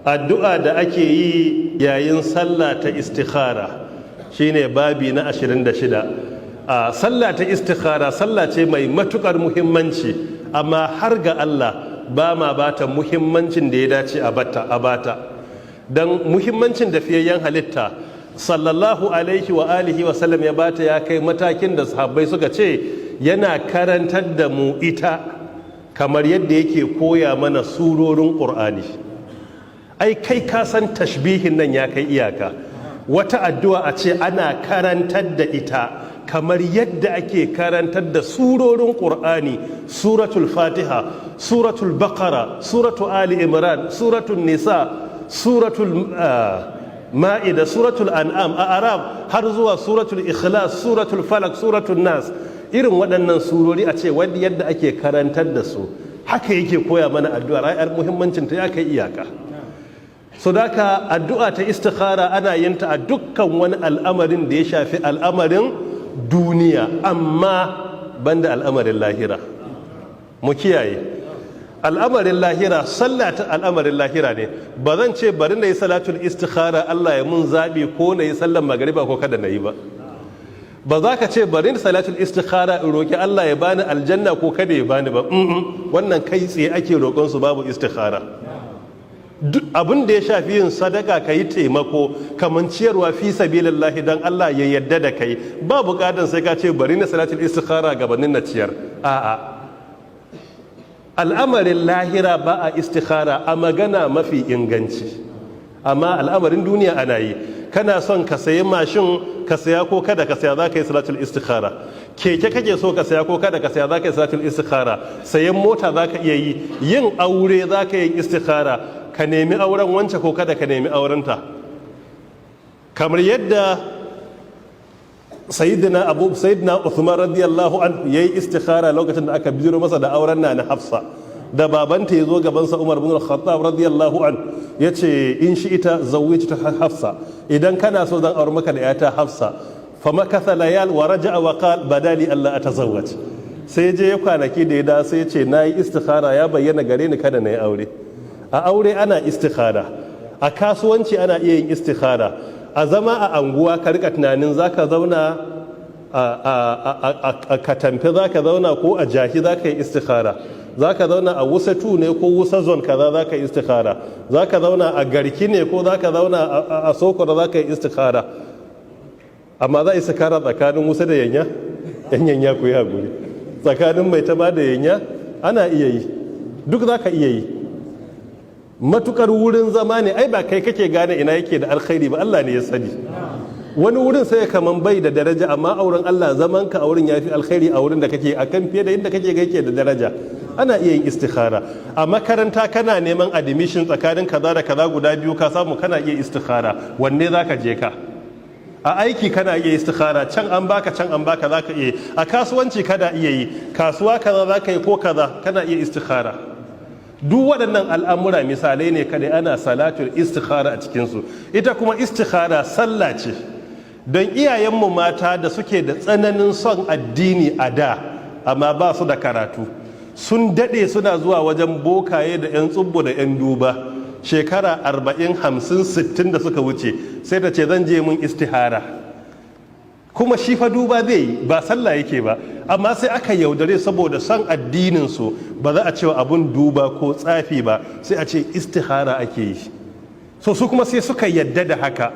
Addu'a da ake yi yayin sallah ta istikhara shine babi na 26. A sallah ta istikhara, sallah ce mai matukar muhimmanci, amma har ga Allah ba ma bata muhimmancin da ya dace a bata, don muhimmancin da fiyayyen halitta sallallahu alaihi wa alihi wa sallam ya bata ya kai matakin da sahabbai suka ce yana karantar da mu ita kamar yadda yake koya mana surorin Ƙur'ani. Ai kai ka san tashbihin nan ya kai iyaka. Wata addu'a a ce ana karantar da ita kamar yadda ake karantar da surorin Ƙur'ani: Suratul Fatiha, Suratul Baqara, Suratul Ali Imran, Suratul Nisa, Suratul Ma'ida, Suratul An'am, a Arab har zuwa Suratul Ikhlas, Suratul Falak, Suratul Nas. Irin waɗannan surori a ce yadda ake karantar da su haka yake koya mana addu'ar, ai muhimmancin ta ya kai iyaka. So daka addu'a ta istikhara ana yin ta a dukkan wani al'amarin da ya shafi al'amarin duniya, amma banda al'amarin lahira. Mu kiyaye al'amarin lahira. Sallah ta al'amarin lahira ne. Ba zan ce bari na yi salatul istikhara, Allah ya mun zaɓi ko na yi sallan magariba ko kada na yi ba. Ba za ka ce bari na salatul istikhara in roƙi Allah ya bani aljanna ko kada ya bani ba. Wannan kai tsaye ake roƙon su, babu istikhara. Abin da ya shafi yin sadaka, ka yi taimako kamar ciyarwa fi sabilillahi don Allah ya yadda da kai, ba bukatan sai ka ce bari na salatul istikhara gabanin na ciyar. A'a, al'amarin lahira ba a istikhara a magana mafi inganci, amma al'amarin duniya ana yi. Kana son ka sayi mashin, ka saya ko kada ka saya, za ka yi salatul istikhara. Keke kake so ka saya ko kada ka saya, za ka yi salatul istikhara. Sayan mota za ka iya yi. Yin aure za ka yi istikhara, ka nemi auren wance ko kada ka nemi aurenta. Kamar yadda Sayyidina Uthman radiyallahu an yayi istikhara lokacin da aka bijiro masa da auren na Hafsa, da babanta ya zo gabansa, Umar bin Khattab radiyallahu an ya ce: "In shi'ita zawwajtuka Hafsa, idan kana so zan aure maka da yata Hafsa." Fa makatha layal wa raja'a wa qala: "Bada li alla atazawwaj." Sai je ya kwanaki, da ya da sai ya ce: "Nayi istikhara, ya bayyana gare ni kada na yi aure." A aure ana istikhara, a kasuwanci ana iya yin istikhara, a zama a anguwa ka rika tunanin zaka zauna a Katamfe zaka zauna ko a Jahi, zaka yi istikhara. Zaka zauna a Wuse 2 ne ko Wuse Zone kaza, zaka yi istikhara. Zaka zauna a Garki ne ko zaka zauna a Sokoro, zaka yi istikhara. Amma za a istikhara tsakanin Wuse da Yanya? Yan Yanya, ku yi haƙuri. Tsakanin Maitama da Yanya ana iya yi. Duk zaka iya yi, matukar wurin zama ne. Ai ba kai kake gane ina yake da alkhairi ba, Allah ne ya sani. Wani wurin sai kaman bai da daraja, amma a wurin Allah zaman ka a wurin yafi alkhairi a wurin da kake akan fiye da inda kake ga yake da daraja. Ana iya yin istikhara. A makaranta kana neman admission, tsakanin kaza da kaza guda biyu ka samu, kana iya istikhara wanne zaka je ka. A aiki kana iya istikhara, can an baka, can an baka, zaka iya. A kasuwanci kana iya yi, kasuwa kaza zaka yi ko kaza, kana iya istikhara. Duk waɗannan al'amura misalai ne kadai ana salatul istikhara a cikinsu. Ita kuma istikhara sallah ce. Don iyayenmu mata da suke da tsananin son addini a da, amma ba su da karatu, sun daɗe suna zuwa wajen bokaye da 'yan tsubbu da 'yan duba. Shekara 40, 50, 60 da suka wuce, sai ta ce: "Zan je mun istihara." Kuma shi fa duba zai yi, ba sallah yake ba. Amma sai aka yaudare saboda son addininsu, ba za a cewa abun duba ko tsafi ba, sai a ce istihara ake yi. So su kuma sai suka yadda da haka.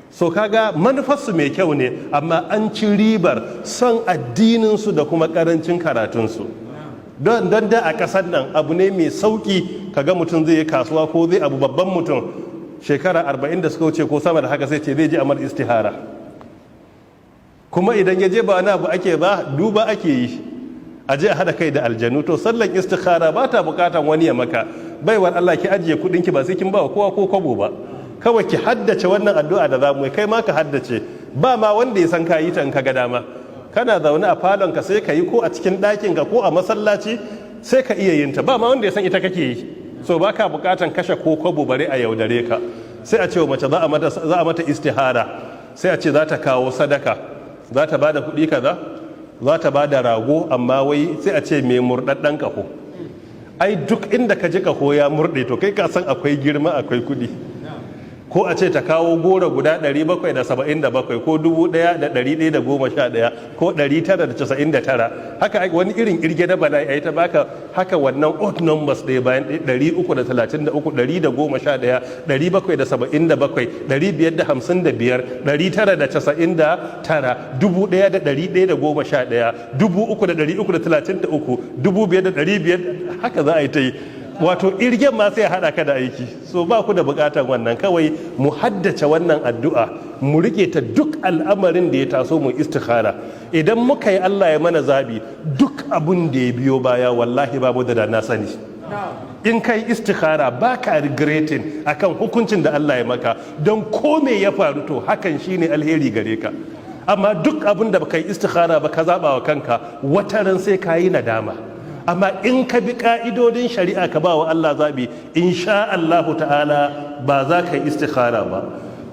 So kaga manufarsu mai kyau ne, amma an ci ribar son addininsu da kuma karancin karatunsu. Don da a ƙasar nan abu ne mai sauƙi kaga mutum zai yi kasuwa ko zai abu, babban mutum, shekara 40 da suka wuce ko sama da haka, sai ce zai je amar istihara. Kuma idan ya je, ba wani abu ake ba, duba ake yi, a je a hada kai da aljanu. To sallan istikhara ba ta bukatan wani ya maka. Baiwar Allah, ki ajiye kudin ki, ba sai kin ba wa kowa ko kwabo ba. Kawai ki haddace wannan addu'a da zamu yi, kai ma ka haddace. Ba ma wanda ya san ka yi ta. In ka ga dama, kana zaune a falon ka sai ka yi, ko a cikin ɗakin ka, ko a masallaci sai ka iya yin ta, ba ma wanda ya san ita kake yi. So baka bukatan kashe ko kwabo bare a yaudare ka. Sai a ce wa mace za a mata istihara, sai a ce za ta kawo sadaka, za ta bada kuɗi kaza, za ta bada rago, amma wai sai a ce mai murɗaɗɗen ƙaho. Ai duk inda ka ji kaho ya murde, to kai ka san akwai girma, akwai kudi. Ko a ce ta kawo goro guda 777 ko 1111 ko 999, haka wani irin irge na bala'i ai ta baka haka. Wannan odd numbers ɗaya bayan 333, 111, 777, 555, 999, 1111, 3333, 5500, haka za a yi ta yi. Wato irgen ma sai haɗa ka da aiki. So ba ku da buƙatar wannan. Kawai mu haddace wannan addu'a, mu rike ta, duk al'amarin da ya taso mu istikhara. Idan muka yi, Allah ya mana zabi, duk abun da ya biyo baya wallahi babu da na sani. In kai istikhara, ba ka regretting akan hukuncin da Allah ya maka, don ko me ya faru, to hakan shine alheri gare ka. Amma duk abin da baka yi istikhara ba, ka zaba wa kanka, wataran sai ka yi nadama. Amma in ka bi ka'idodin shari'a, ka ba wa Allah zabi, insha Allahu ta'ala ba za ka yi istikhara ba.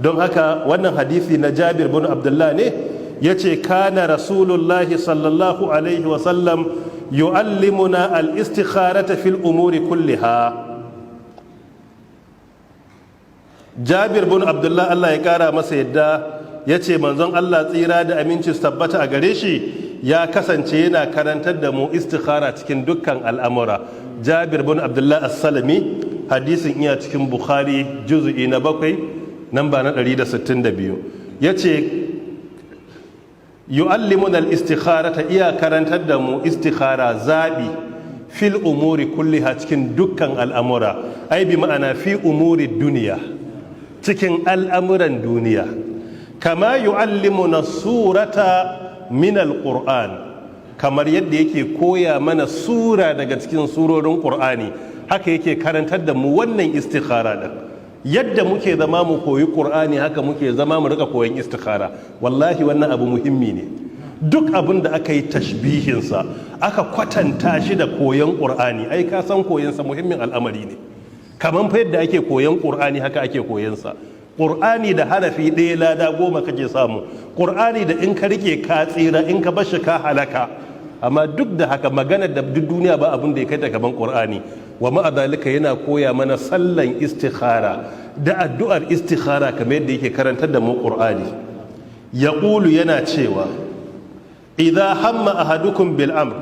Don haka wannan hadisi na Jabir bin Abdullah ne, ya ce kana Rasulullahi sallallahu alaihi wasallam yu'allimuna al-istikharata fil umuri kulliha. Jabir bin Abdullah, Allah ya kara masa yadda, ya ce manzon Allah, tsira da aminci su tabbata a gare shi, ya kasance yana karantar da mu istikhara cikin dukkan al'amura. Jabir bin Abdullah As-Salami, hadisin iya cikin Bukhari, juzu'i na 7, namba na 162. Ya ce yu'allimuna al-istikharata, iya karantar da mu istikhara, zabi, fil umuri kulliha, cikin dukkan al'amura, ai bi ma'ana fi umuri duniya, cikin al'amuran duniya, kama yu'allimuna surata min al-Qur'an, kamar yadda yake koya mana sura daga cikin surorin Qur'ani, haka yake karantar da mu wannan istikhara din. Yadda muke zama mu koyi Qur'ani, haka muke zama mu rika koyon istikhara. Wallahi wannan abu muhimmi ne. Duk abin da aka yi tashbihinsa, aka kwatanta shi da koyon Qur'ani, ai ka san koyonsa muhimmin al'amari ne. Kamar fa yadda ake koyon Qur'ani, haka ake koyonsa. Ƙur'ani da harafi ɗaya lada 10 kake samu. Ƙur'ani da in ka rike ka tsira, in ka bashi ka halaka. Amma duk da haka, maganar da duk duniya ba abin da ya kai ta gaban Ƙur'ani, wa ma'a zalika yana koya mana sallan istikhara da addu'ar istikhara, kamar yadda yake karantar da mu Ƙur'ani. Ya yana cewa idza hamma ahadukum bil amr,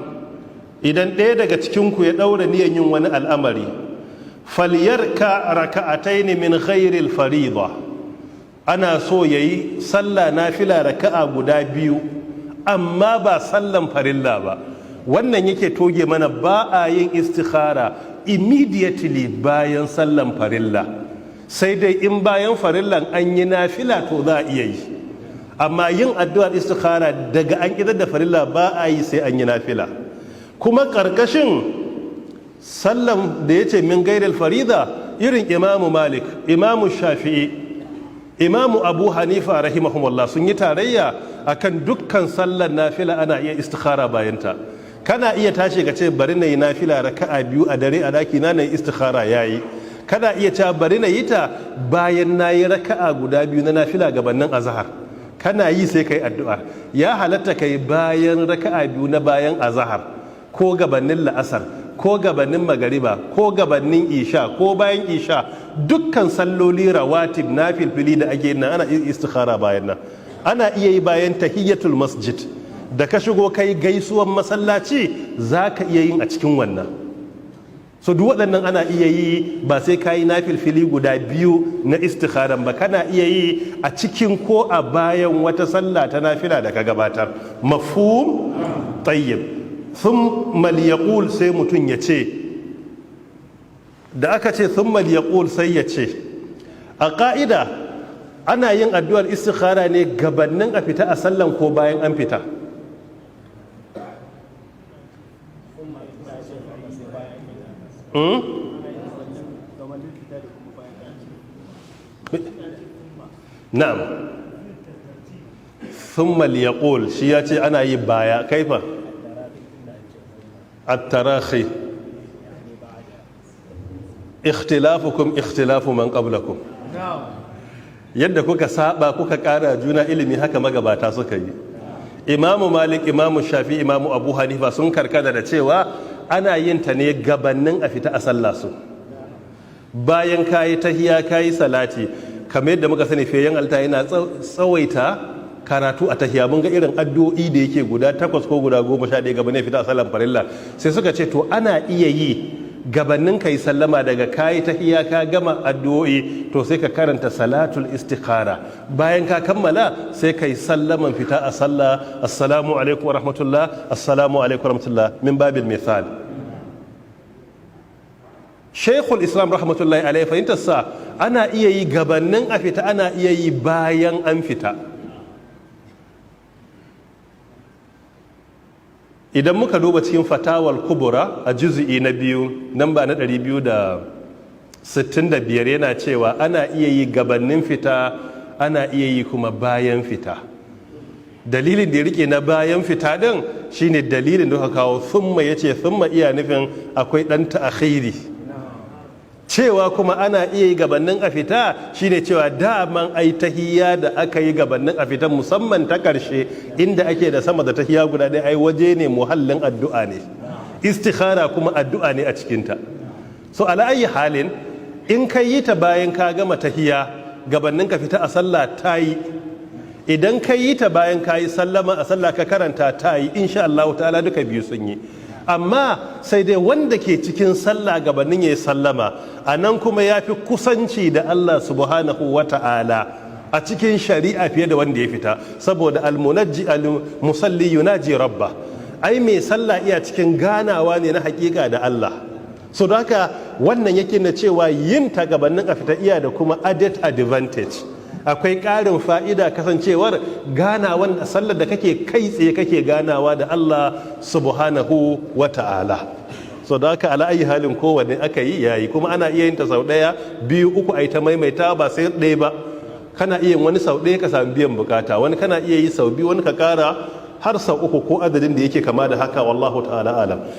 idan ɗaya daga cikinku ya ɗaura niyan yin wani al'amari, falyarka raka'ataini min ghairil farida, ana so yayi sallah nafila raka'a guda biyu, amma ba sallan farilla ba. Wannan yake toge mana ba a yin istikhara immediately bayan sallan farilla, sai dai in bayan farillan an yi nafila, to za a iya yi. Amma yin addu'ar istikhara daga an idar da farilla, ba a yi sai an yi nafila. Kuma ƙarƙashin sallan da ya ce min gairil farida, irin Imamu Malik, Imamu Shafi'i, Imamu Abu Hanifa rahimahumullah sun yi tarayya akan dukkan sallan nafila ana iya istikhara bayanta. Kana iya tashi ka ce bari na yi nafila raka'a biyu a dare a daki na, yi istikhara, yayi. Kana iya cewa bari na yi ta bayan na yi raka'a guda biyu na nafila gabanin azahar. Kana yi sai kai addu'a. Ya halatta kai bayan raka'a biyu na bayan azahar, ko gabanin la'asar, ko gabanin magariba, ko gabanin isha, ko bayan isha. Dukkan salloli rawatib na filfili da ake nan, ana iya istikhara bayan nan. Ana iya yi bayan tahiyyatul masjid, da ka shigo kai gaisuwan masallaci, za ka iya yin a cikin wannan. So duk waɗannan ana iya yi, ba sai ka yi na filfili guda biyu na istikharan ba. Kana iya yi a cikin ko a bayan wata sallah ta nafila da ka gabatar. Mafhum? Tayyib. Thumma liyaqul, sai mutum ya ce, da aka ce thumma liyaqul, sai ya ce, a ka'ida ana yin addu'ar istikhara ne gabanin a fita a sallan ko bayan an fita? Na'am. Thumma liyaqul, shi ya ce ana yi baya. Kaifa at-tarakhi? Ikhtilafukum ikhtilafu man qablakum. Yadda kuka saba kuka kara juna ilimi, haka magabata suka yi. Imamu Malik, Imamu Shafi, Imamu Abu Hanifa sun karkata da cewa Ana yin ta ne gabannin a fita a sallah. Su bayan kayi tahiya, kayi salati, kamar yadda muka sani, fiyayyen halitta yana tsawaita karatu a tahiya. Mun ga irin addu'o'i da yake guda 8 ko guda 11 gabanin fita a sallan farilla. Sai suka ce to, ana iya yi gabanin ka yi sallama. Daga kayi tahiya, ka gama addu'o'i, to sai ka karanta salatul istikhara. Bayan ka kammala, sai ka yi sallaman fita a sallah: "Assalamu alaikum wa rahmatullah, assalamu alaikum wa rahmatullah." Min babil misal, Sheikhul Islam rahmatullahi alaihi, fahimtar sa, ana iya yi gabanin a fita, ana iya yi bayan an fita. Idan muka duba cikin Fatawal Kubura a juzu'i na 2, namba na 265, yana cewa ana iya yi gabanin fita, ana iya yi kuma bayan fita. Dalilin da ya rike na bayan fita din shine dalilin da aka kawo "thumma". Yace "thumma" iya nufin akwai dan ta'khiri. Cewa kuma ana iya yi gabanin a fita shine cewa daman ai tahiyya da aka yi gabanin a fita, musamman ta karshe inda ake da sama da tahiyya guda ɗaya, ai waje ne muhallin addu'a ne, istikhara kuma addu'a ne a cikinta. So ala ayi halin, in ka yi ta bayan ka gama tahiyya gabanin ka fita a sallah, ta yi. Idan ka yi ta bayan ka yi sallama a sallah ka karanta, ta yi, insha Allah ta'ala. Duka biyu sun yi. Amma sai dai wanda ke cikin sallah gabanin ya yi sallama, a nan kuma ya fi kusanci da Allah subhanahu wa ta'ala a cikin shari'a fiye da wanda ya fita, saboda almunajji al-musalli yunaji rabba. Ai mai sallah iya cikin ganawa ne na hakika da Allah. So da haka wannan yake na cewa yin ta gabanin a fita iya da kuma added advantage, akwai ƙarin fa'ida, kasancewar ganawan sallar da kake kai tsaye kake ganawa da Allah subhanahu wa ta'ala. So da haka ala ayi halin, kowanne aka yi yayi. Kuma ana iya yin ta sau ɗaya, biyu, uku, a yi ta maimaita, ba sai ɗaya ba. Kana iya wani sau ɗaya ka sami biyan bukata, wani kana iya yi sau biyu, wani ka ƙara har sau uku ko adadin da yake kama da haka. Wallahu ta'ala alam.